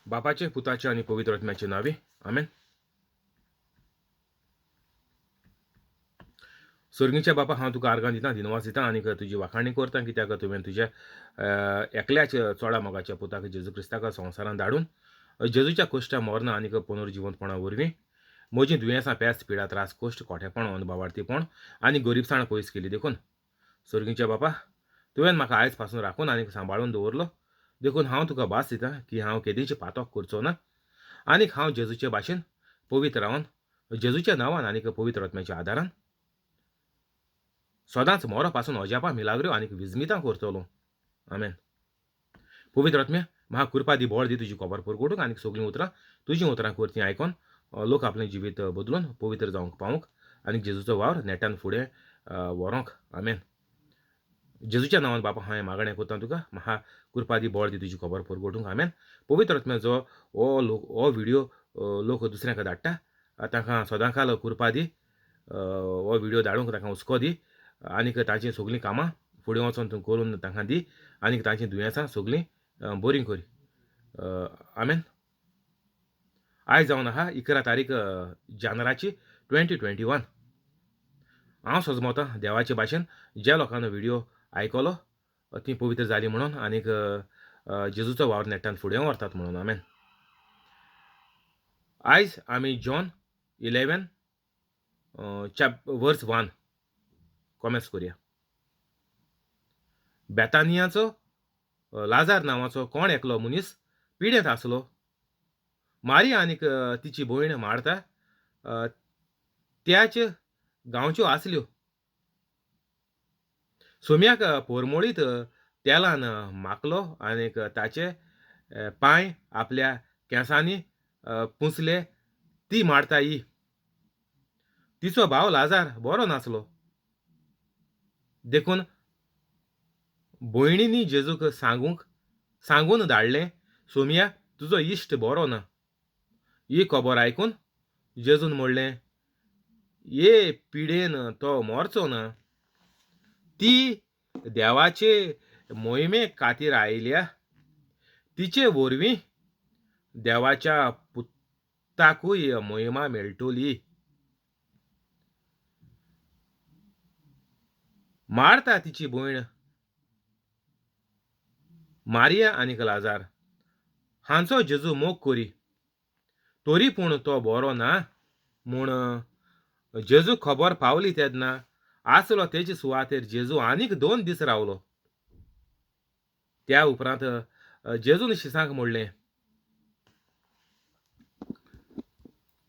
बापाचे, पुताचे आनी पवित्र आत्म्याचे नांवे, आमेन. सर्गीच्या बापा, हांव तुका आर्गां दिता, दिनवास दिता आनी तुजी वाखाणी करता, कित्याक तुवें तुज्या एकल्याच चोडा मोगाच्या पुताक जेजू क्रिस्ताक संवसारांत धाडून जेजूच्या कश्टा, मरणा आनी पुनर्जिवंतपणा वरवीं म्हजीं दुयेंसां, पेस, पिडा, त्रास, कश्ट, कोठेपण, अनभावार्थीपण आनी गरिबसाण पयस केली. देखून सर्गीच्या बापा, तुवें म्हाका आयज पासून राखून आनी सांबाळून दवरलो, देखून हांव तुका भास दिता की हांव केदींच पातक करचो ना आनीक हांव जेजूचे भाशेन पवित्र रावन जेजूच्या नांवान आनीक पवित्र आत्म्याच्या आदारान सदांच मोरो पासून अजापां, मिलाग्रो आनीक विजमितां करतलो. आमेन. पवित्र आत्म्या, म्हाका कृपा दी, बळ दी तुजी खबर परगटूंक आनीक सगळीं उतरां तुजीं उतरां करतीं आयकोन लोक आपलें जिवीत बदलून पवित्र जावंक पावूंक आनी जेजूचो वावर नेटान फुडें व्हरोंक. आमेन. जेजूच्या नांवान बापा हांवें मागणें करता तुका, म्हाका कृपा दी, बळ दी तुजी खबर परगटूंक. आमेन. पवित्र आत्म्या, जो हो लोक हो व्हिडियो लोक दुसऱ्यांक धाडटा तांकां सदांकाल कृपा दी, हो व्हिडियो धाडूंक तांकां हुस्को दी आनीक तांचीं सगळीं कामां फुडें वचोन तूं करून तांकां दी आनीक तांचीं दुयेंसां सगळीं बरीं कर. आमेन. आयज जावन आहा 11 तारीख जानेराची 2021. हांव सजमतां देवाचे भाशेन ज्या लोकांनो व्हिडियो आयकलो ती पवित्र जाली म्हणून आनीक जेजूचो वावर नेटान फुडें व्हरतात म्हणून. आमेन. आयज आमी जॉन 11 वर्स 1 कॉमेंस करुया. बेतानियाचो लाजार नांवाचो कोण एकलो मनीस पिडेंत आसलो. मारिया आनीक तिची भयण मार्ता त्याच गांवच्यो आसल्यो. सोम्याक पोरमोळीत तेलान माखलो आनीक ताचे पांय आपल्या केंसांनी पुंसले ती मार्ता ही. तिचो भाव लाजार बरो नासलो, देखून भयणींनी जेजूक सांगून धाडलें, सोम्या तुजो इश्ट बरो ना. ही खबर आयकून जेजून म्हणलें, ये पिडेन तो मरचो ना, ती देवाचे मोहिमे खातीर आयल्या, तिचे वरवीं देवाच्या पुताकूय मोहिमा मेळटली. मार्ता तिची भयण मारिया आनीक लाजार हांचो जेजू मोग करी, तरी पूण तो बरो ना म्हूण जेजू खबर पावली तेन्ना आसलो तेचे सुवातेर जेजू आनीक 2 दीस रावलो. त्या उपरांत जेजून शिसांक म्हणलें,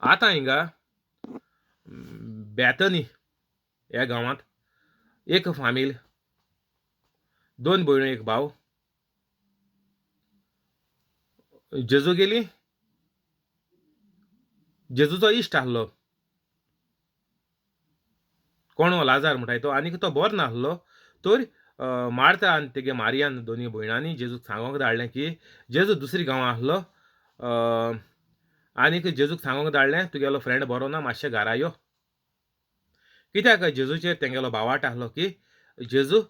आतां हिंगा बेतनी ह्या गांवांत एक फामील, 2 भयण्यो एक भाव, जेजू गेली जेजूचो इश्ट आहलो कोण हो लाजार म्हणटाय तो, आनीक तो बरो नासलो. तर मार्ता आनी तेगे मारियान दोनी भयणांनी जेजूक सांगोंक धाडलें की जेजू दुसरी गांवां आहलो आनीक जेजूक सांगोंक धाडलें तुगेलो फ्रेंड बरो ना, मातशें घरा यो. कित्याक जेजूचेर तेंगेलो भावाट आहलो की जेजू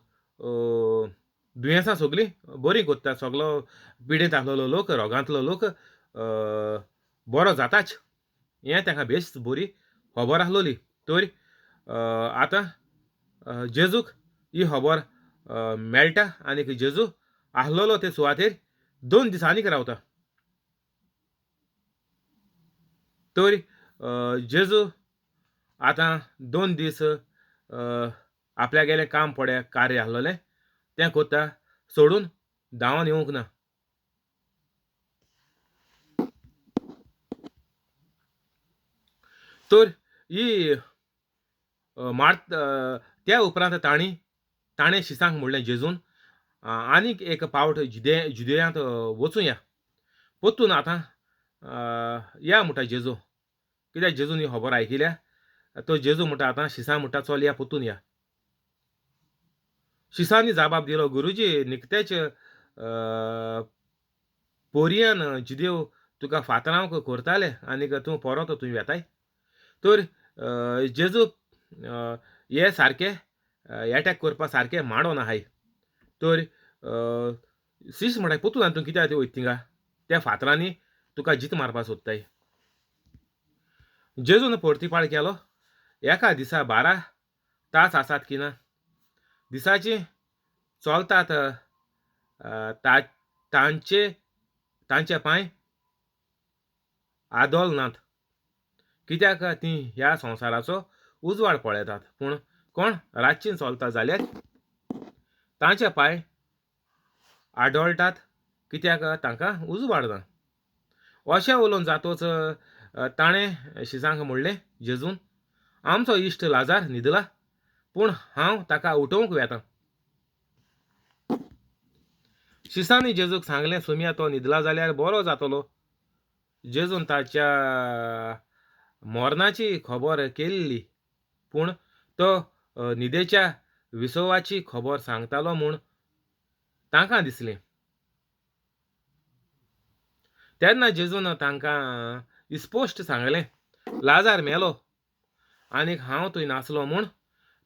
दुयेंसां सगळीं बरीं करता, सगलो पिडेंत आहलेलो लोक, रोगांतलो लोक बरो जाताच, हें तांकां बेस बरी खबर आहलोली. तर आतां जेजूक ही खबर मेळटा आनीक जेजू आहलोलो ते सुवातेर 2 दीस आनीक रावता. तर जेजू आतां 2 दीस आपल्यागेलें काम पडे कार्य आहलोलें तें करता सोडून धांवन येवंक ना. तर ही त्या उपरांत ताणें शिसांक म्हणलें जेजून, आनीक एक पावट जुदेयांत वचुया परतून आतां या म्हणटा जेजू. कित्याक जेजून ही खबर आयकिल्या, तो जेजू म्हणटा आतां शिसां म्हणटा चल या परतून या. शिसांनी जाबाब दिलो, गुरुजी निकतेच पोरयान जुदेव तुका फातरांक करताले आनीक तूं परत तूं वेताय. तर जेजू हे सारके एटॅक करपा सारके मांडो आहाय. तर सीस म्हणटा परतून आनी तूं कित्याक वयता थिंगा त्या फातरांनी तुका जीत मारपा सोदताय. जेजून परतीपाळ केलो, एका दिसा 12 तास आसात की ना? दिसाची चलतात तांचे तांचे पांय आदोल नात, कित्याक तीं ह्या संवसाराचो उजवाड पळयतात. पूण कोण रातचीं चलता जाल्यार तांचे पांय आडोळटात, कित्याक तांकां उजवाड ना. अशें उलोवन जातोच ताणें शिसांक म्हणलें, जेजून, आमचो इश्ट लाजार न्हिदला, पूण हांव ताका उठोवंक वेतां. शिसांनी जेजूक सांगलें, सुमया तो न्हिदला जाल्यार बरो जातलो. जेजून ताच्या मरणाची खबर केल्ली, पूण तो न्हिदेच्या विसवाची खबर सांगतालो म्हूण तांकां दिसलें. तेन्ना जेजून तांकां स्पश्ट सांगलें, लाजार मेलो आनीक हांव थंय नासलो म्हूण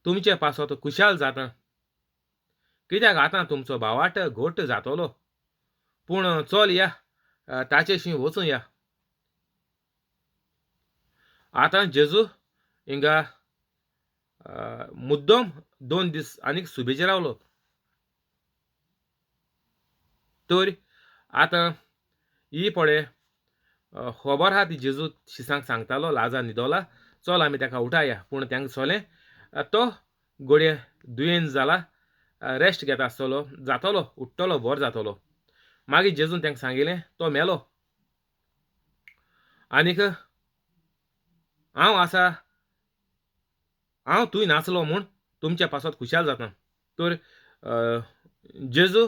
तुमचे पासत खुशाल जाता, कित्याक आतां तुमचो भावाट घट जातलो. पूण चल या, ताचेशी वचूं या. आतां जेजू हिंगा मुद्दम 2 दीस आनीक सुबेचे रावलो. तर आतां ही पळय खबर आहा ती जेजू शिसांक सांगतालो, लाजार न्हिदोला, चल आमी ताका उठाया. पूण तांकां सोलें तो घडये दुयेंत जाला, रेस्ट घेता आसतलो, जातलो, उठ्ठलो, बरो जातलो. मागीर जेजून तांकां सांगिलें, तो मेलो आनीक हांव आसा, हांव तूंय नासलो म्हूण तुमच्या पासत खुशाल जाता. तर जेजू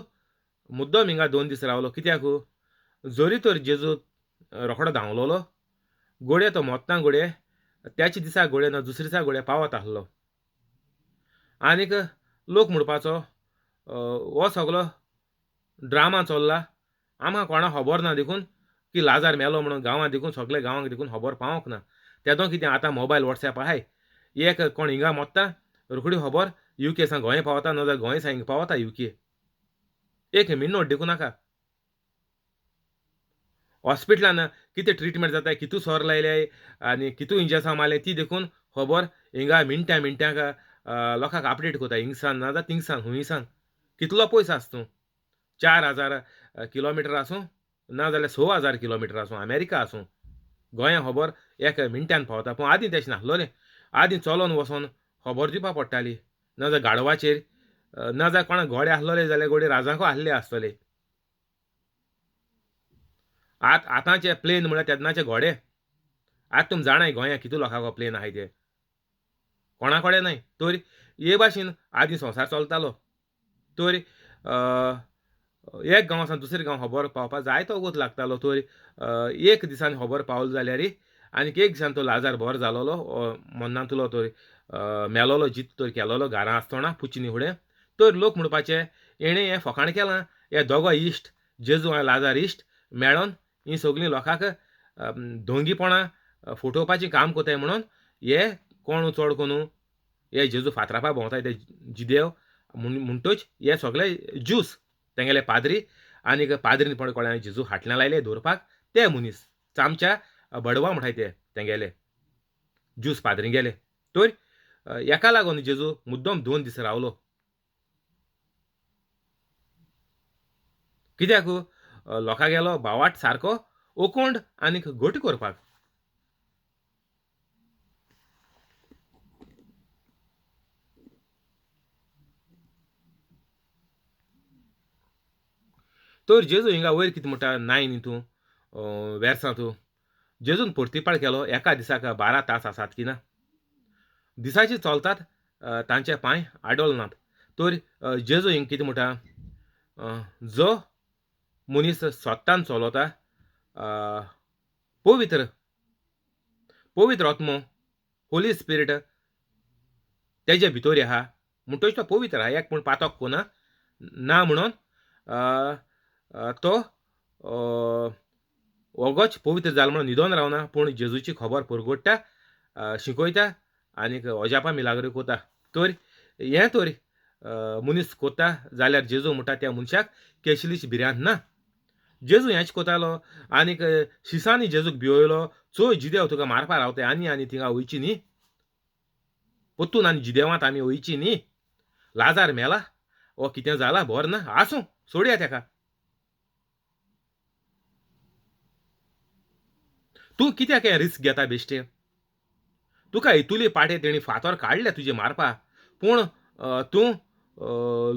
मुद्दम हिंगा 2 दीस रावलो, कित्याक जरी तर जेजू रोखडो धांवलोलो, घडये तो मोत्ता, घडये त्याच दिसा, घडये ना दुसरे दिसा घडये पावत आसलो. आनीक लोक म्हणपाचो हो सगलो ड्रामा चल्ला, आमकां कोणाक खबर ना देखून की लाजार मेलो म्हणून गांवांत देखून सगळे गांवांक देखून खबर पावोंक ना. तेदो कितें आतां मोबायल वॉट्सॅप आहाय, एक कोण हिंगा मोत्ता रोखडी खबर युके सावन गोंय पावता, ना जाल्यार गोंय सावन हिंगा पावता युके. एक मिनट देखून नाका. हॉस्पिटलान कितें ट्रिटमेंट जाता, कितू सोर लायले आनी कितू इंजेक्सां मारलें ती देखून खबर हिंगा मिनटां मिनटांक लोकांक अपडेट करता, हिंगसान ना जाल्यार थिंगसान हुंयसान कितलो पयस आसतूं, 4000 किलोमिटर आसूं ना जाल्यार 6000 किलोमिटर आसूं, अमेरिका आसूं, गोंया खबर एक मिनटान पावता. पूण आदीं तशें नासलोलें, आदीं चलोन वचोन खबर दिवपा पडटाली, ना जाल्यार गाडवाचेर, ना जाल्यार कोणा घोडे आसलोले जाल्यार घोडे राजांको आसले आसतले. आतांचे प्लेन म्हळ्यार तेन्नाचे घोडे. आतां तुमी जाणाय गोंया कितू लोकांक प्लेन आहाय ते, कोणा कडेन न्हय. तर हे भाशेन आदीं संवसार चलतालो. तर एक गांव सावन दुसरे गांव खबर पावपाक जायतो वगत लागतालो. तर एक दिसान खबर पावलो जाल्यार आनीक एक दिसान तो लाजार बरो जालोलो, मन्नांतलो तर मेलोलो, जीत तर केलोलो घरां आसतना पुचनी फुडें. तर लोक म्हणपाचे हेणें हें फकाण केलां, हे दोगो इश्ट जेजू आनी लाजार इश्ट मेळोन हीं सगळीं लोकांक धोंगीपणां फटोवपाचें काम करताय म्हणून हे कोण चड करून हे जेजू फातरापा भोंवताय ते जिदेव म्हणटोच हे सगळे ज्यूस तेंगेले पाद्री आनीक पाद्रीन पळय कोणा जेजू हाटल्यां लायले दवरपाक ते मनीस चामच्या बडवा म्हणटाय ते तेंगेले ज्यूस पाद्री गेले. तर हेका लागून जेजू मुद्दम 2 दीस रावलो, कित्याक लोकां गेलो भावाट सारको ओकोंड आनीक घट करपाक. तर जेजू हिंगा वयर कितें म्हणटा 9 हितून वेर्सां तूं जेजून परतीपाळ केलो, एका दिसाक 12 तास आसात की ना? दिसाची चलतात तांचे पांय आडोल नात. तर जेजू हिंगा कितें म्हणटा, जो मनीस स्वतान चलता पवित्र पवित्र आत्मो होली स्पिरिट तेजे भितर आहा म्हणटोच तो पवित्र आहा, एक पूण पातक कोना ना म्हणून तो वोगोच पवित्र जालो म्हणून न्हिदोन रावना, पूण जेजूची खबर परगट्टा, शिकयता आनीक अजापां मिलाग्रो कोता. तर हें तर मनीस कोता जाल्यार जेजू म्हणटा त्या मनशाक केसलीच भिरांत ना. जेजू हेंच कोतालो आनीक शिसांनी जेजूक भिवयलो, चोय जिदेव तुका मारपा रावताय, आनी आनी थिंगा वयची न्ही, पोत्तून आनी जिदेवांत आमी वयची न्ही, लाजार मेला वो कितें जाला बोर ना, आसूं सोडया तेका. तूं कित्याक हें रिस्क घेता बेश्टें? तुका इतुली पाटे तेणी फातर काडले तुजे मारपा, पूण तूं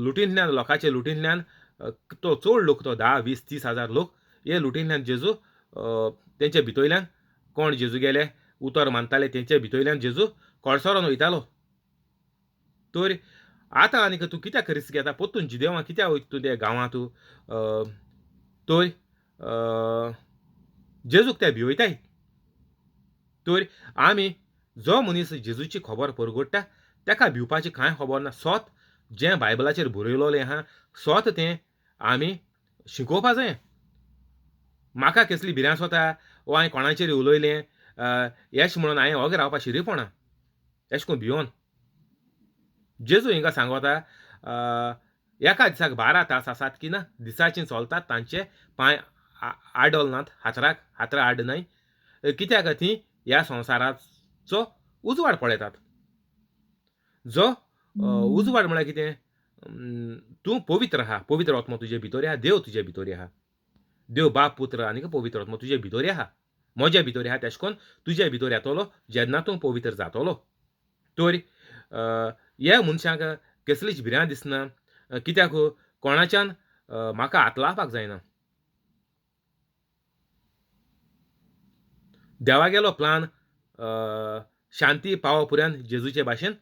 लुटींतल्यान लोकांचे लुटींतल्यान तो चड लोक, तो 10, 20, 30 हजार लोक हे लुटींतल्यान जेजू तेंचे भितोयल्यान कोण जेजू गेले उतर मानताले तेंचे भितोयल्यान जेजू कडसरोन वयतालो. तर आतां आनीक तूं कित्याक रिस्क घेता? पोत्तून जिदेवां कित्याक वयता तूं त्या गांवांत? तर जेजूक ते भिवयताय. तर आमी जो मनीस जेजूची खबर परगट्टा ताका भिवपाची कांय खबर ना. सोत जें बायबलाचेर बरयलोलें आहा सोत तें आमी शिकोवपा जाय. म्हाका कसली भिरांत वता वो हांवें कोणाचेर उलयलें येश म्हणून हांवें ओगे रावपा शिरीपणा एश कोन्न भियोन. जेजू हिंगा सांगोता एका दिसाक 12 तास आसात की ना, दिसाची चलतात तांचे पांय आडल नात, हातराक हातरा आड न्हय, कित्याक ती ह्या संवसाराचो उजवाड पळयतात. जो उजवाड म्हळ्यार कितें? तूं पवित्र आहा, पवित्र आत्मो तुजे भितर आहा, देव तुजे भितर आहा, देव बाप पुत्र आनी पवित्र आत्मो तुजे भितर आहा, म्हज्या भितर आहा, तेश कोन्न तुजे भितर येतलो जेन्ना तूं पवित्र जातलो. तर ह्या मनशांक कसलीच भिरांत दिसना, कित्याक कोणाच्यान म्हाका हात लावपाक जायना. देवागेलो प्लान शांती पावो पुऱ्यान जेजूचे भाशेन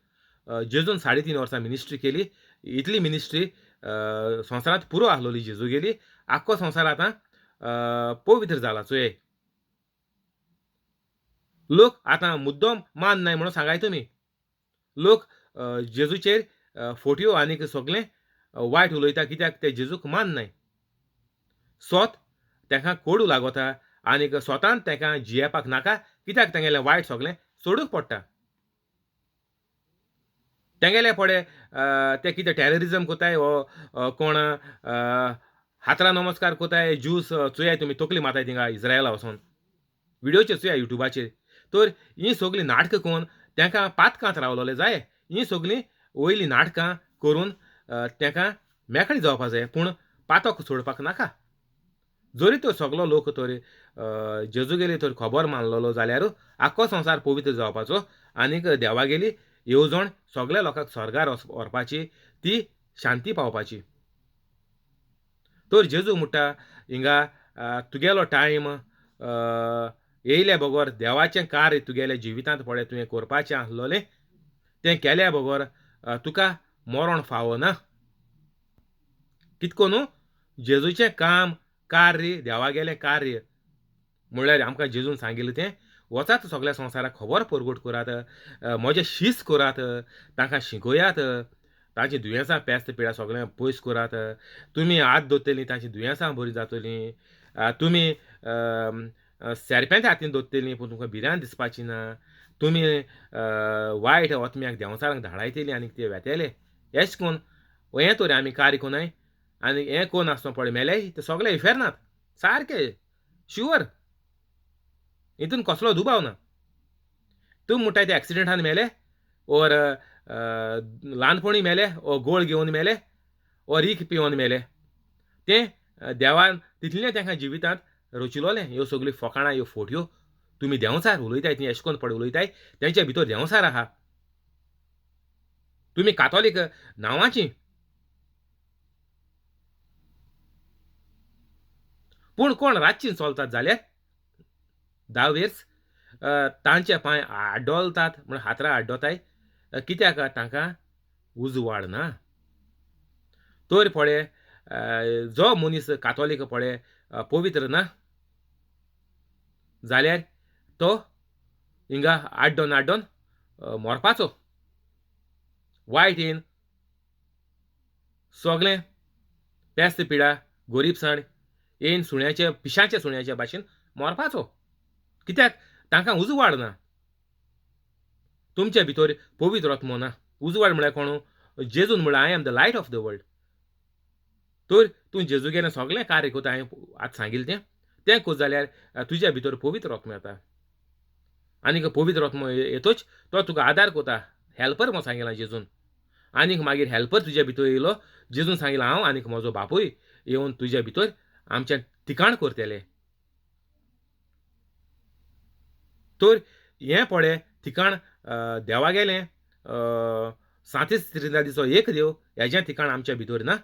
जेजून 3.5 वर्सां मिनिस्ट्री केली. इतली मिनिस्ट्री संवसारांत पुरो आसलोली जेजू गेली, आख्खो संवसार आतां पवित्र जाला. चोय लोक आतां मुद्दम मान नाय म्हणून सांगाय तुमी. लोक जेजूचेर फोटयो आनीक सगळें वायट उलयता, कित्याक ते जेजूक मान नाय. सोत तेका कोडू लागोता आनीक स्वतान तेका जियेवपाक नाका, कित्याक तेंगेलें वायट सगळें सोडूंक पडटा. तेंगेले पडे ते कितें टॅररिजम कोताय वो कोण हातरा नमस्कार कोताय, ज्यूस चोयाय तुमी तकली मारताय थिंगा इस्रायला वचोन, विडियोचेर चोया युट्यूबाचेर. तर हीं सगळीं नाटकां करून तेंकां पातकांत रावलोले जाय. हीं सगळीं वयलीं नाटकां करून तेंकां मेकळी जावपा जाय, पूण पातक सोडपाक नाका. जरी तर सगलो लोक तर जेजूगेली तर खबर मानलेलो जाल्यार आख्खो संवसार पवित्र जावपाचो आनीक देवागेली येवजण सगल्या लोकांक स्वर्गार व्हरपाची, ती शांती पावपाची. तर जेजू म्हणटा हिंगा तुगेलो टायम येयल्या बगर देवाचें कार्य तुगेल्या जिवितांत पळय तुवें करपाचें आसलोलें तें केल्या बगर तुका मरण फावना. कितको न्हू जेजूचें काम कार्य देवागेलें कार्य म्हणल्यार आमकां जेजून सांगिल्लें तें वचात सगल्या संवसाराक खबर परगट करात, म्हजें शीस करात, तांकां शिकयात, तांची दुयेंसां पेस्त पिडा सगळें पयस करात, तुमी हात दवरतलीं तांची दुयेंसां बरीं जातलीं, तुमी सेरप्यांच्या हातीन दवरतलीं पूण तुमकां भिरांत दिसपाची ना, तुमी वायट ओतम्याक देंवचारांक धाडायतलीं आनी ते वेतले. एश कोन हें तर आमी कार्य कोनाय आनी हें कोन आसतना पळय मेले ते सगळे इफेर्नात सारके शुवर, हितून कसलो दुबाव ना. तूं म्हणटाय ते एक्सिडेंटान मेले ओर ल्हानपणी मेले ओ गोळ घेवन मेले ओ रीक पिवन मेले, तें देवान तितलें तांकां जिवितांत रचिलोलें. ह्यो सगल्यो फकाणां ह्यो फोटयो तुमी देंवचार उलयताय, ती एशकोन पळय उलयताय तेंच्या भितर देंवचार आहा. तुमी कातोलीक नांवाची, पूण कोण रातची चलतात जाल्यार 10 वेर्स तांचे पांय आड्डोलतात म्हण हातरा आड्डोताय, कित्याक तांकां उजवाड ना. तर पळय जो मनीस कातोलीक पळय पवित्र ना जाल्यार तो हिंगा आड्डोन आड्डोन मरपाचो. वायट येन सगळें पेस्त पिडा गोरीबसाण येन सुण्याचे पिशाचे सुण्याच्या भाशेन मरपाचो, कित्याक तांकां उजवाड ना. तुमच्या भितर पवित्र आत्मो ना. उजवाड म्हळ्यार कोण? जेजून म्हळ्यार I am the light of the world. तर तूं जेजूगेलें सगळें कार्य कोता, हांवें आतां सांगिल्लें तें तें कोत जाल्यार तुज्या भितर पवित्र आत्मो येता. आनीक पवित्र आत्मो येतोच तो तुका आदार कोता, हेल्पर म्हूण सांगिलां जेजून. आनीक मागीर हेल्पर तुज्या भितर येयलो, जेजून सांगिलां हांव आनीक म्हजो बापूय येवन तुज्या भितर आमचें ठिकाण करतले. तर हें पळय ठिकाण देवा गेलें सांतीस त्रिंदादीचो एक देव हेजें ठिकाण आमच्या भितर ना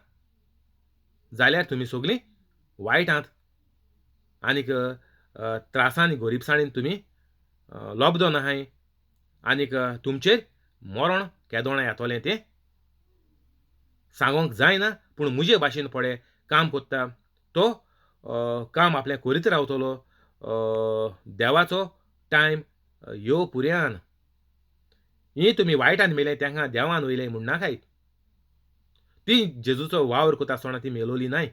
जाल्यार तुमी सगळीं वायट आहात आनीक त्रासांनी गरिबसाणीन तुमी लोबदो नाहाय आनीक तुमचेर मरण केदोणा येतलें तें सांगोंक जायना. पूण म्हजे भाशेन पळय काम कोत्ता तो काम आपलें करीत रावतलो. देवाचो टायम यो पुर्यान. ही तुमी वायटान मेले तेंकां देवान वयलें म्हूण नाकाय. ती जेजूचो वावर कोता आसतना ती मेलोली नाय.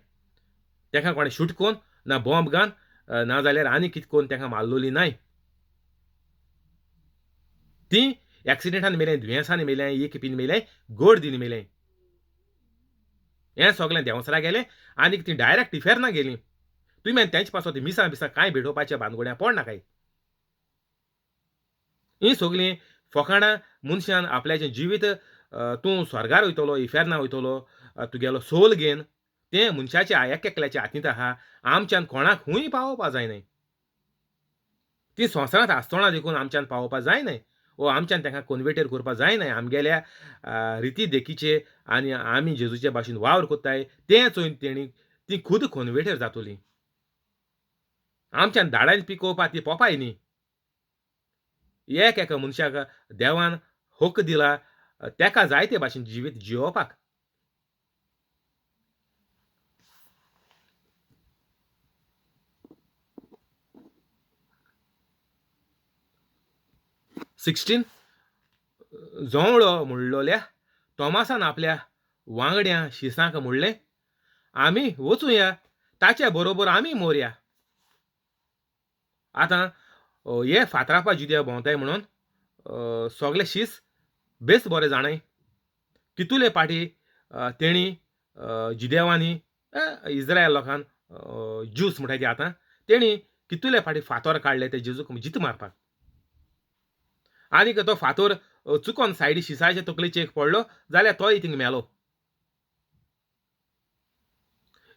तेंकां कोणें शूट कोन्न ना बॉम्ब घान ना जाल्यार आनी कितें कोन्न तेंकां मारलोली नाय. ती एक्सिडेंटान मेलें, दुयेंसान मेलें, एक पीन मेलें, गोड दिन मेलें. हें सगळें देंवसरा गेलें आनीक ती डायरेक्ट इफेर्ना गेलीं. तुमी तेंचे पासत मिसां बिसां कांय भेटोवपाचें बानगोड्यां पडनाकाय. हीं सगळीं फकाणां मनशान आपल्याचें जिवीत तूं स्वर्गार वयतलो इफेर्ना वयतलो तुगेलो सोल घेन तें मनशाच्या एक एकल्याच्या हातींत आहा. आमच्यान कोणाक खूंय पावोवपा जायनाय. ती संवसारांत आसतना देखून आमच्यान पावोवपा जायनाय वो आमच्यान तांकां कन्वेटर करपा जायनाय. आमगेल्या रिती देखीचे आनी आमी जेजूचे भाशेन वावर कोत्ताय तें चोयन तेणी ती खुद कन्वेटर जातोली. आमच्यान दाडान पिकोवपा ती पोपाय न्ही. एक एका मनशाक देवान हक दिला तेका जायते भाशेन जिवीत जियोवपाक. 16 जोवळो म्हणलोल्या तोमासान आपल्या वांगड्या शिसांक म्हणलें, आमी वचुया ताचे बरोबर आमी मोरया. आतां हे फातरापा जुद्या भोंवताय म्हणून सगळे शीस बेस बरें जाणाय. कितुले पाटी तेणी जुदेवांनी इस्रायल लोकान ज्यूस म्हणटाय ती आतां तेणी कितुले फाटी फातोर काडले ते जेजूक जीत मारपाक. आनीक तो फातोर चुकोन सायडी शिसाच्या तकलेचेर एक पडलो जाल्यार तोय थिंग मेलो.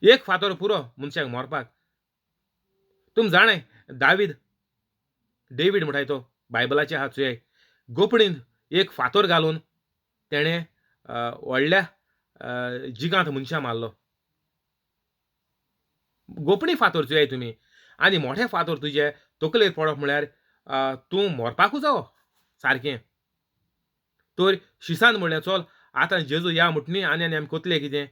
एक फातोर पुरो मनशाक मरपाक. तुम जाणाय दावीद डेवीड म्हणटाय तो बायबलाचे आहा चोय, गोपणीन एक फातोर घालून तेणें व्हडल्या जिगांत मनशां मारलो. गोपणी फातोर चोयाय तुमी. आनी मोठे फातोर तुजे तकलेर पडप म्हळ्यार तूं मरपाकूच जावो सारकें. तर शिसान म्हणलें चल आतां जेजू या म्हटणी आनी आनी आमी कोतले कितें,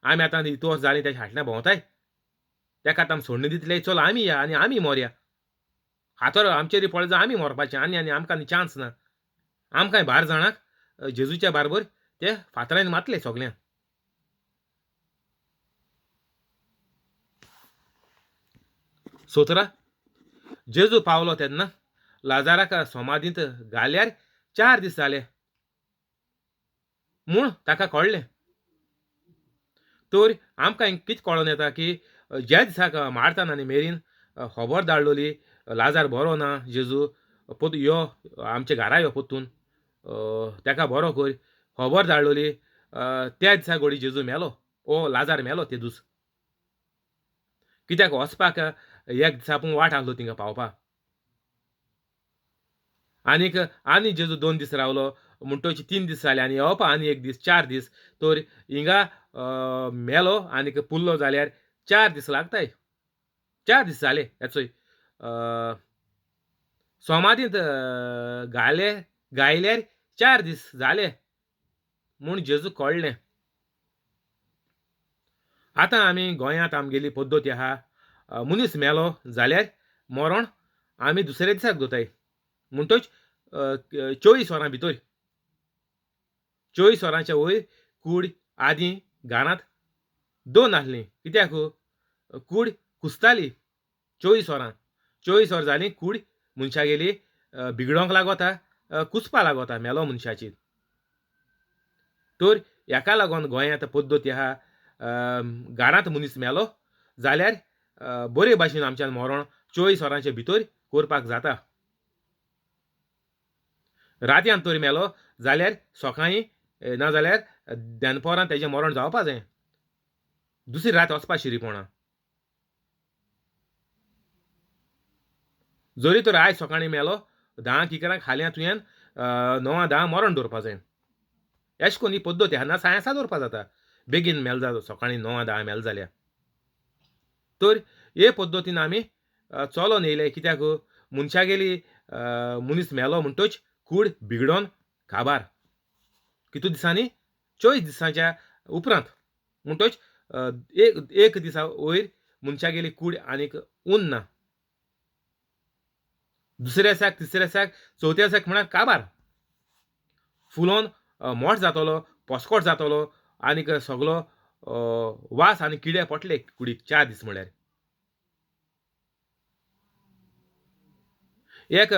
आमी आतां इतोस जालीं तेच्या फाटल्यान भोंवताय, तेका आतां आमी सोडणी दितले, चल आमी या आनी आमी मोरया. फातोर आमचेर पडलो जाल्यार आमी मरपाचें आनी आनी आमकां चान्स ना. आमकां बारा जाणांक जेजूच्या बारबर ते फातरांनी मारतले सगल्यांक. 17 जेजू पावलो तेन्ना लाजाराक समाधींत घाल्यार 4 दीस जाले म्हूण ताका कळ्ळें. तर आमकां कितें कळोन येता की ज्या दिसाक मार्तान आनी मेरीन खबर धाडलोली लाजार बरो ना, जेजू पोत यो आमच्या घरा यो पोत्तून ताका बरो कर खबर धाडलोली, त्या दिसा घोडी जेजू मेलो ओ लाजार मेलो ते दीस. कित्याक वचपाक एक दिसा पूण वाट आसलो थिंगा पावपाक. आनीक आनी जेजू 2 दीस रावलो म्हणटोच 3 दीस जाले आनी येवपा आनी 1 दीस 4 दीस. तर हिंगा मेलो आनीक पुरलो जाल्यार 4 दीस लागताय. 4 दीस जाले हेचोय समाधींत घाले गायल्यार 4 दीस जाले म्हूण जेजू कळ्ळें. आतां आमी गोंयांत आमगेली पद्दती आहा, मनीस मेलो जाल्यार मरण आमी दुसऱ्या दिसाक दवरताय. म्हणटोच 24 वरां भितर 24 वरांच्या वयर कूड आदीं घरांत दोन आसली. कित्याक कूड कुसताली 24 वरां. 24 वरां जालीं कूड मनशागेली बिगडोंक लागता, कुसपा लागता मेलो मनशाची. तर हेका लागून गोंयांत पद्दती आहा घरांत मनीस मेलो जाल्यार बरे भाशेन आमच्यान मरण 24 वरांचे भितर करपाक जाता. रातयान तर मेलो जाल्यार सकाळीं ना जाल्यार दनपरां तेजें मरण जावपा जाय, दुसरी रात वचपा शिरीपणा. जरी तर आयज सकाळीं मेलो 10 इकरांक हाल्यां तुवें 9 10 मरण दवरपा जाय. अशें करून ही पद्दत आहा ना सायन्सा दवरपा जाता. बेगीन मेल जाता सकाळीं 9 10 मेल जाल्यार. तर हे पद्दतीन आमी चलोन येयले कित्याक मनशागेली मनीस मेलो म्हणटच कूड बिगडोन काबार कितू दिसांनी 24 दिसांच्या उपरांत म्हणटच एक दिसा वयर मनशागेली कूड आनीक उरना. दुसऱ्या दिसाक तिसऱ्या दिसाक चवथ्या दिसाक म्हळ्यार काबार फुलोन मोठ जातलो, पोसकोट जातलो आनीक सगलो वास आनी किडे पडले कुडीक 4 दीस म्हळ्यार. एक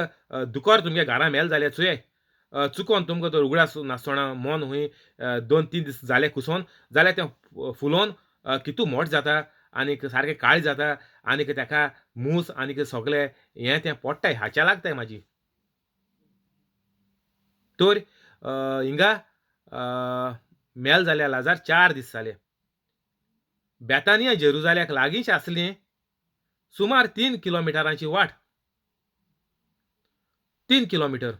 दुकर तुमगे घरा मेल जाल्यार चोय चुकोन तुमकां तर उगडास नासतना मन हुंय 2-3 दीस जाले कुसोन जाल्यार तें फुलोन कितू मोठ जाता आनीक सारकें काळें जाता आनीक ताका मूस आनीक सगलें हें तें पडटाय हाच्या लागताय म्हाजी. तर हिंगा मेल जाल्या लाजार 4 दीस जाले. बेतानिया जेरुजाल्याक लागींच आसली, सुमार 3 किलोमिटरांची वाट. 3 किलोमिटर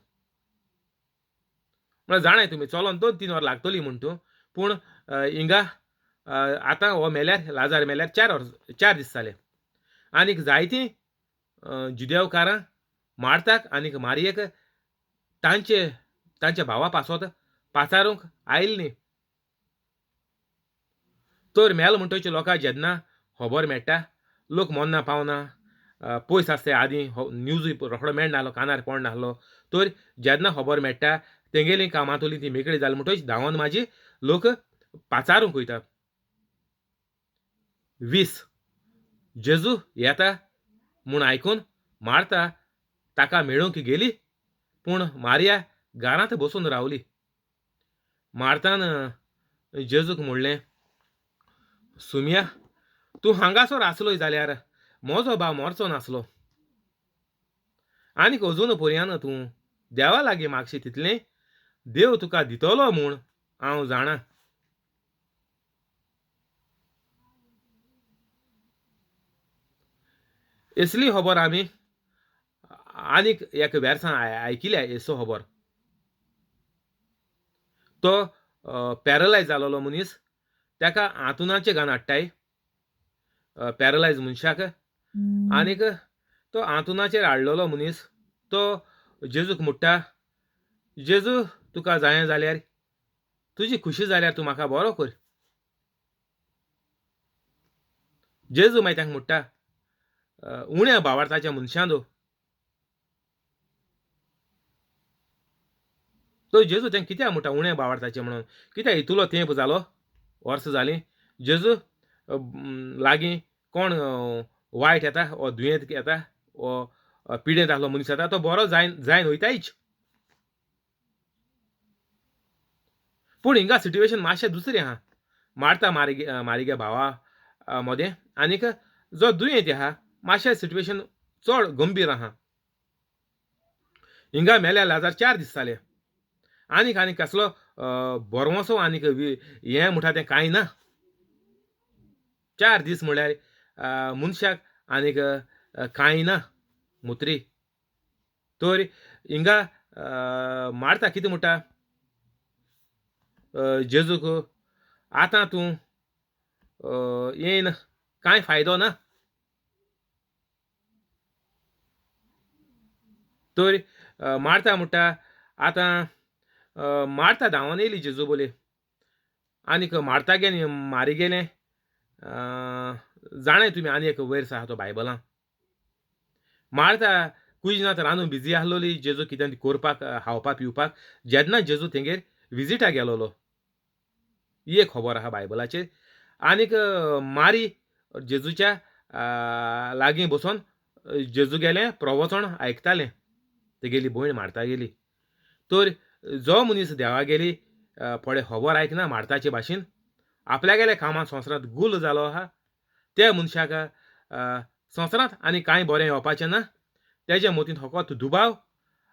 म्हळ्यार जाणाय तुमी चलोन 2-3 वरां लागतली म्हण तूं. पूण हिंगा आतां हो मेल्यार लाजार मेल्यार 4 दीस जाले. आनीक जायतीं जुदेवकारां मार्ताक आनीक मारयेक तांचे तांच्या भावा पासत पाचारूंक आयिल्लीं. तर मेल म्हणटच लोकांक जेन्ना खबर मेळटा लोक मोन्ना पावना, पयस आसता आदीं न्यूजूय रोखडो मेळनासलो, कानार पडनासलो. तर जेन्ना खबर मेळटा तेंगेलीं कामांतली ती मेकळी जाली म्हणटच धांवन माजी लोक पाचारूंक वयता. 20 जेजू येता म्हूण आयकून मार्ता ताका मेळूंक गेली, पूण मारिया घरांत बसून रावली. मार्तान जेजूक म्हणलें, सुमिया तूं हांगासर आसलोय जाल्यार म्हजो भाव मरचो नासलो. आनीक अजून पर्यान तूं देवा लागीं मागशी तितलें देव तुका दितलो म्हूण हांव जाणा. असली खबर आमी आनीक एक वेर्सान आयकिल्या. असो खबर तो पॅरलायज जालोलो मनीस ताका आंतुनाचे गान हाडटाय पॅरलायज मनशाक. आनीक तो आंतुनाचेर हाडलेलो मनीस तो जेजूक म्हणटा, जेजू तुका जाय जाल्यार तुजी खुशी जाल्यार तूं म्हाका बरो कर. जेजू मागीर तांकां म्हणटा, उण्या भावार्थाच्या मनशां दो. तो जेजू तांकां कित्याक म्हणटा उण्या भावार्थाचें म्हणून? कित्याक इतलो तेंप जालो, वर्सां जालीं जेजू लागीं कोण वायट येता वो दुयेंत येता वो पिडेंत आसलो मनीस येता तो बरो जायन जायन वयतायच. पूण हिंगा सिट्युएशन मातशें दुसरें आहा. मारता मारिगे भावा मदें आनीक जो दुयेंत आहा मातशें सिट्युएशन चड गंभीर आहा. हिंगा मेल्या लाजार 4 दीस जाले आनीक आनीक कसलो बरवसो आनीक हें म्हणटा तें कांय ना. 4 दीस म्हणल्यार मनशाक आनीक कांय ना मुत्री. तर हिंगा मारता कितें म्हणटा जेजूक, आतां तूं येयन कांय फायदो ना. तर मार्ता म्हणटा आतां मार्ता धांवन येयली जेजू बोले आनीक मार्ता गेली मारी गेलें. जाणाय तुमी आनी एक वयर आहा तो बायबलां. मार्ता कुजिनांत रांदून बिजी आसलोली जेजू कितें करपाक खावपाक पिवपाक. जेन्ना जेजू तेंगेर विजिटा गेलोलो ही एक खबर आहा बायबलाचेर. आनीक मारी जेजूच्या लागीं बसून जेजू गेलें प्रवचन आयकतालें, तेगेली भयण मार्ता गेली. तर जो मनीस देवा गेली पळय खबर आयकना मार्ताचे भाशेन आपल्यागेल्या कामां संवसारांत गुल जालो आहा त्या मनशाक संवसारांत आनी कांय बरें येवपाचें ना. तेज्या मतींत फकत दुबाव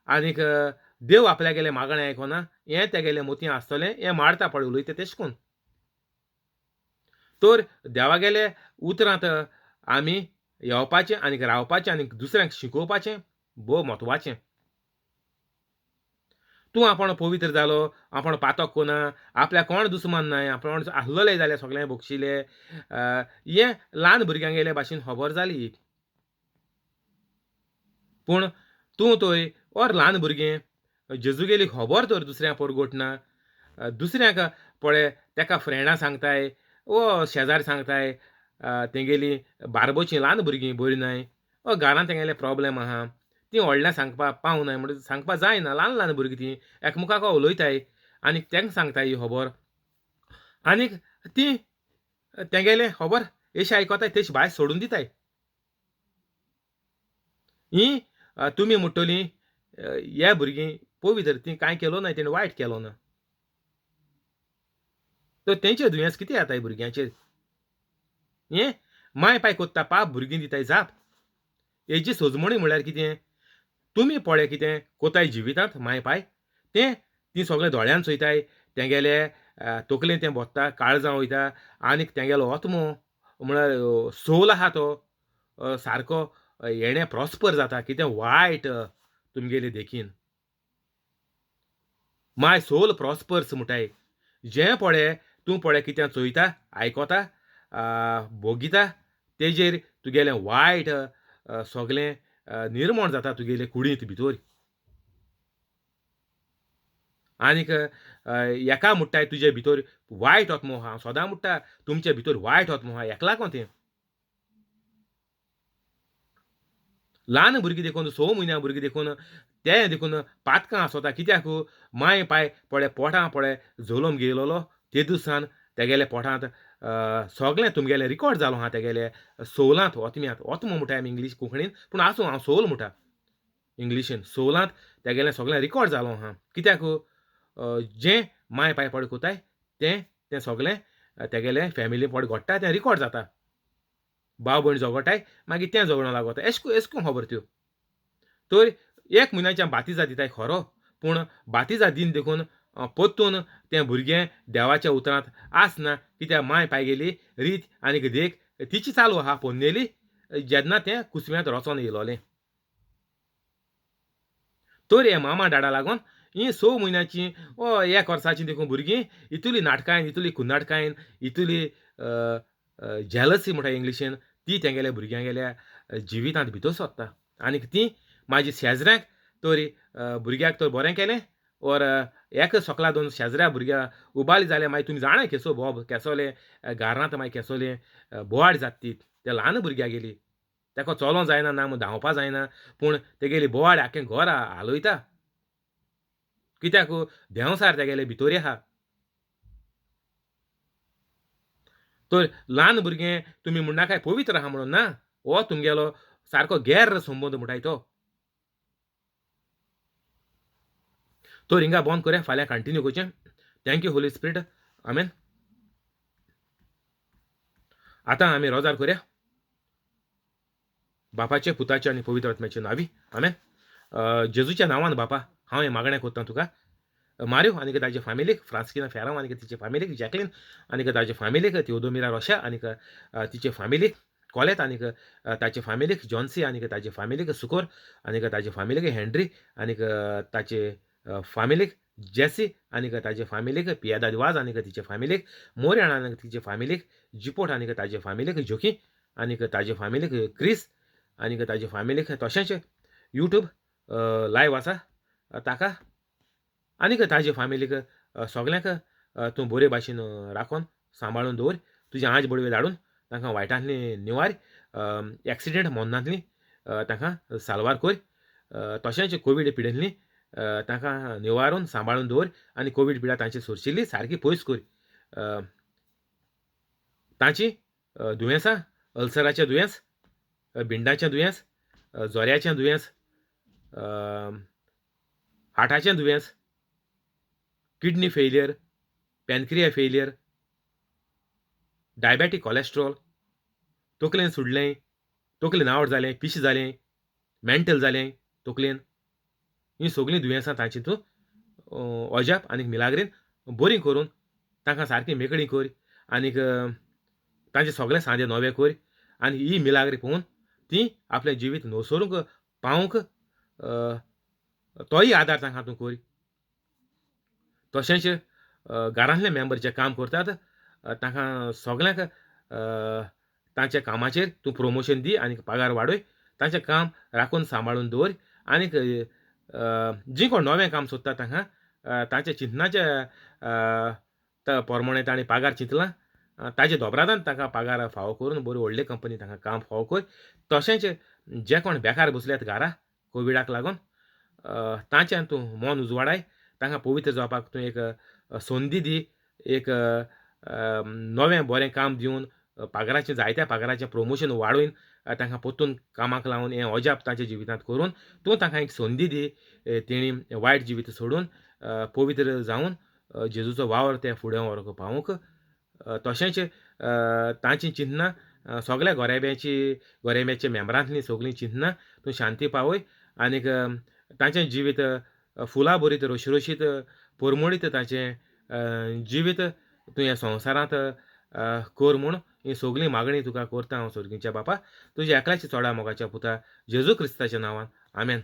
आनीक देव आपल्यागेलें मागणें आयकना हें तेगेलें मतीं आसतलें, हें मारता पळय उलयता तेश कोन्न. तर देवागेले उतरांत आमी येवपाचें आनीक रावपाचें आनी दुसऱ्यांक शिकोवपाचें भोव म्हत्वाचें. तूं आपूण पवित्र जालो, आपूण पातक कोना, आपल्याक कोण दुस्मान नाय, आपूण आसलोले जाल्यार सगळें बक्षिले, हें ल्हान भुरग्यांगेले भाशेन खबर जाली. पूण तूं थंय or ल्हान भुरगें जेजूगेली खबर तर दुसऱ्यांक परगटना, दुसऱ्यांक पळय तेका फ्रेंडां सांगताय ओ शेजारी सांगताय तेंगेली बारबोची ल्हान भुरगीं बरीं नाय, ओ घरांत तेंगेले प्रोब्लेम आहा, तीं व्हडल्यां सांगपाक पावनाय, म्हणटकीर सांगपाक जायना, ल्हान ल्हान भुरगीं तीं एकमेकाक उलयताय आनी तेंका सांगताय ही खबर आनीक तीं तेंगेलें खबर अशें आयकताय तशी भायर सोडून दिताय. ही तुमी म्हणटलीं हे भुरगीं पवित्र, तीं कांय केलो ना, तेणें वायट केलो ना, तर तेंचेर दुयेंस कितें येताय भुरग्यांचेर? हें माय पाय कोत्ता पाप भुरगीं दिताय जाप. हेजी सोजमणी म्हणल्यार कितें? तुमी पळय कितें कोताय जिवितांत माय पाय तें तीं सगळें दोळ्यान चोयताय, तेंगेले तकलेन तें बोत्ता, काळजां वयता आनीक तेंगेलो आत्मो म्हळ्यार सोल आहा तो सारको हेणें प्रॉस्पर जाता कितें वायट तुमगेले देखीन. माय सोल प्रॉस्पर्स म्हणटाय, जें पळय तूं पळय कितें चोयता, आयकता, भोगिता तेजेर तुगेलें वायट सगळें निर्मण जाता तुगेले कुडींत भितर. आनीक एका म्हणटाय तुजे भितर वायट आत्मो आहा, सदां म्हणटा तुमचे भितर वायट आत्मो आहा, एकलाको तें. ल्हान भुरगीं देखून 6 म्हयन्या भुरगीं देखून तें देखून पातकां आसता, कित्याक माय पाय पळय पोटां पळय जल्म घेयलोलो ते दिसान तेगेले पोटांत सगळें तुमगेलें रिकॉर्ड जालो आहा तेगेले सोलांत, ओतम्यांत. ओतमो म्हणटा आमी इंग्लीश कोंकणीन, पूण आसूं हांव सोल म्हणटा इंग्लिशीन. सोलांत तेगेलें सगळें रिकॉर्ड जालो आहा, कित्याक जें माय पाय पळय कोताय तें तें सगळें तेगेलें फॅमिली पळय घडटा तें रिकॉर्ड जाता. भाव भयण झगडटाय मागीर तें झगडोंक लागता, एशको खबर त्यो. तर 1 म्हयन्याच्या बातिजा दिताय खरो, पूण बातिजा दिन देखून परतून तें भुरगें देवाच्या उतरांत आसना, कित्याक माय पाय गेली रीत आनीक देख तिची चालू आहा पोन्नेली, जेन्ना तें कुसव्यांत रोचोन येयलोलें. तर हे मामा डाडा लागून ही 6 म्हयन्याची ओ 1 वर्साची देखून भुरगीं इतली नाटकायन, इतली कुन्नाटकायन, इतली जेलसी म्हणटा इंग्लिशीन, ती तेंगेल्या भुरग्यांगेल्या जिवितांत भितर सोदता. आनीक ती म्हाजी शेजऱ्यांक तर भुरग्याक तर बरें केलें ओर एक सकला दोन शेजऱ्या भुरग्या उबाली जाल्यार मागीर तुमी जाणा केसो बोब केसोले घरांत मागीर केसोले बोवाड जाता ती त्या ल्हान भुरग्या गेली, ताका चलों जायना ना म्हूण धांवपा जायना, पूण तेगेली बोवाड आख्खें घर हालयता, कित्याक देंवसार तेगेले भितर आहा. तर ल्हान भुरगें तुमी म्हणनाकाय पवित्र आहा म्हणून ना, हो तुमगेलो सारको गैर संबंद म्हणटाय तो. तर हिंगा बंद करया, फाल्यां कंटिन्यू करचें. Thank you Holy Spirit, आमेन. आतां आमी रोजार करया बापाचे, पुताचे आनी पवित्र आत्म्याचे नांवी, आमेन. जेजूच्या नांवान बापा हांव हें मागणें करता तुका, मारियो आनी ताजे फामिलीक, फ्रांस्किना फेरांव आनी तिचे फामिलीक, जॅकलीन आनी ताजे फामिलीक, थियोदोमिरा रोशा आनी तिचे फामिलीक, कॉलेत आनी ताचे फामिलीक, जॉन्सी आनी ताजे फामिलीक, सुकोर आनी ताजे फामिलीक, हेनरी आनी ताचे फामिलीक, जेसी आनी ताजे फामिलीक, पियादाद वाज आनी तिचे फामिलीक, मोरयाण आनी तिचे फामिलीक, जिपोट आनी ताजे फामिलीक, जोकी आनी ताजे फामिलीक, क्रिस आनी ताजे फामिलीक, तशेंच यूट्यूब लायव आसा ताका आनीक ताजे फामिलीक सगल्यांक तूं बरे भाशेन राखोन सांबाळून दवर. तुजे आंज बडवे धाडून तांकां वायटांतली निवार, एक्सिडेंट मोन्नातली तांकां साल्वार कर. तशेंच कोवीड पिडेंतली तांकां निवारून सांबाळून दवर आनी कोवीड पिडा तांची सोरशिल्ली सारकी पयस कर. तांची दुयेंसां, अल्सराचें दुयेंस, भिंडाचें दुयेंस, जोऱ्याचें दुयेंस, हार्टाचें दुयेंस, kidney failure, pancreas failure, diabetic, cholesterol, तकलेन सुडलें, तकलेन आवड जालें, पिशें जालें, मेंटल जालें तकलेन, हीं सगळीं दुयेंसां तांची तूं अजाप आनी मिलाग्रीन बरीं करून तांकां सारकी मेकळी कर आनीक तांचे सगळे सांदे नवे कर आनी ही मिलाग्री पळोवन ती आपलें जिवीत नसोरूंक पावूंक तोय आदार तांकां तूं कर. तशेंच घरांतले मेंबर जे काम करतात तांकां सगल्यांक तांच्या कामाचेर तूं प्रोमोशन दी आनी पगार वाडय, तांचें काम राखून सांबाळून दवर आनीक जीं कोण नवें काम सोदता तांकां तांच्या चिंतनाच्या प्रमाणे ताणें पगार चिंतलां ताजे दोबरादान तांकां पगार फावो करून बरी व्हडली कंपनी तांकां काम फावो कर. तशेंच जे कोण बेकार बसल्यात घरा कोविडाक लागून तांच्यान तूं मन उजवाडाय, तांकां पवित्र जावपाक तूं एक संदी दी, एक नवें बरें काम दिवन पगाराचें जायत्या पगाराचें प्रोमोशन वाडोवन तांकां परतून कामाक लावन हें अजाप तांच्या जिवितांत करून तूं तांकां एक संदी दी, तेणी वायट जिवीत सोडून पवित्र जावन जेजूचो वावर ते फुडें व्हरूंक पावूंक. तशेंच तांचीं चिंतनां सगल्या गोरेब्याची गोरेब्याच्या मेंबरांतलीं सगळीं चिंतनां तूं शांती पावय आनीक तांचें जिवीत फुलां भरीत रोशरोशीत परमळीत ताचें जिवीत तूं ह्या संवसारांत कर म्हूण ही सगळीं मागणी तुका करता हांव सर्गीच्या बापा, तुज्या एकल्याच्या चोडा मोगाच्या पुता जेजू क्रिस्ताच्या नांवान, आमेन.